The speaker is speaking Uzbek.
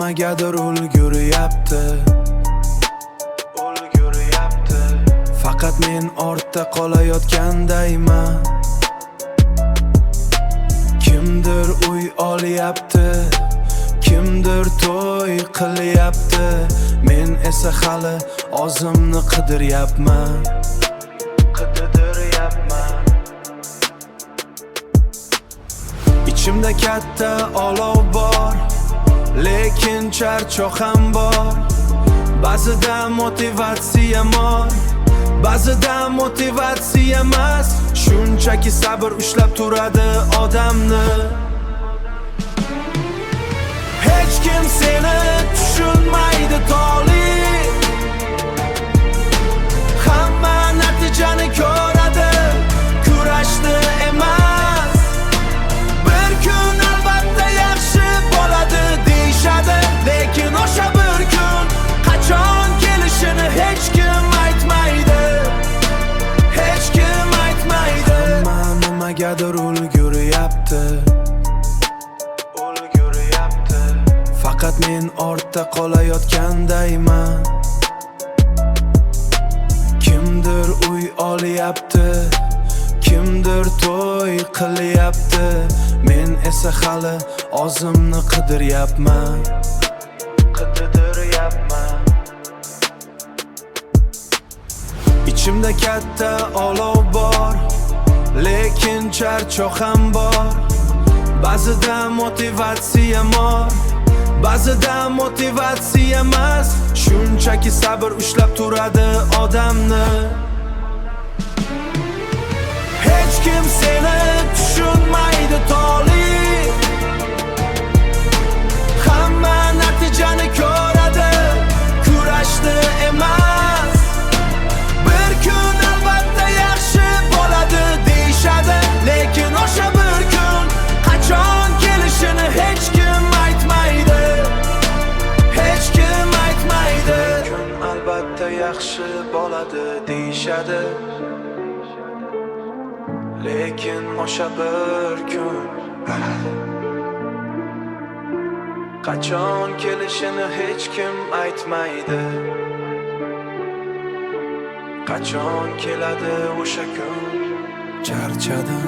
nimagadir ulguryapti. Ulguryapti. Faqat men ortda qolayotgandayman. Kimdir uy olyapti, kimdir to'y qilyapti. Men esa hali o'zimni qidiryapman. Qidiryapman. Ichimda katta olov bor, lekin charchoq ham bor. Ba'zida motivatsiya bor, ba'zida motivatsiya emas. Shunchaki sabr ushlab turadi odamni. Hech kim seni tushunmaydi toli. Hamma natijani ko'radi, kurashni emas. Bir kun albatta yaxshi bo'ladi deyishadi, lekin o'sha bir kun qachon kelishini hech kim aytmaydi. Hech kim aytmaydi. Hamma nimagadir ulguryapti. Ulguryapti. Faqat men ortda qolayotgandayman. Kimdir uy olyapti, kimdir to'y qilyapti. Men esa hali o'zimni qidiryapman. Qidiryapman. Ichimda katta olov bor, lekin charchoq ham bor. Ba'zida motivatsiya bor, ba'zida motivatsiya emas. Shunchaki sabr ushlab turadi odamni. Hech kim seni tushunmaydi toli. Hamma natijani ko'radi, kurashni emas. Bir kun albatta yaxshi bo'ladi deyishadi, lekin o'sha bir kun qachon kelishini hech kim aytmaydi. Hech kim aytmaydi. Bir kun albatta yaxshi bo'ladi deyishadi, lekin o'sha bir kun qachon kelishini hech kim aytmaydi. Qachon keladi o'sha kun? Charchadim.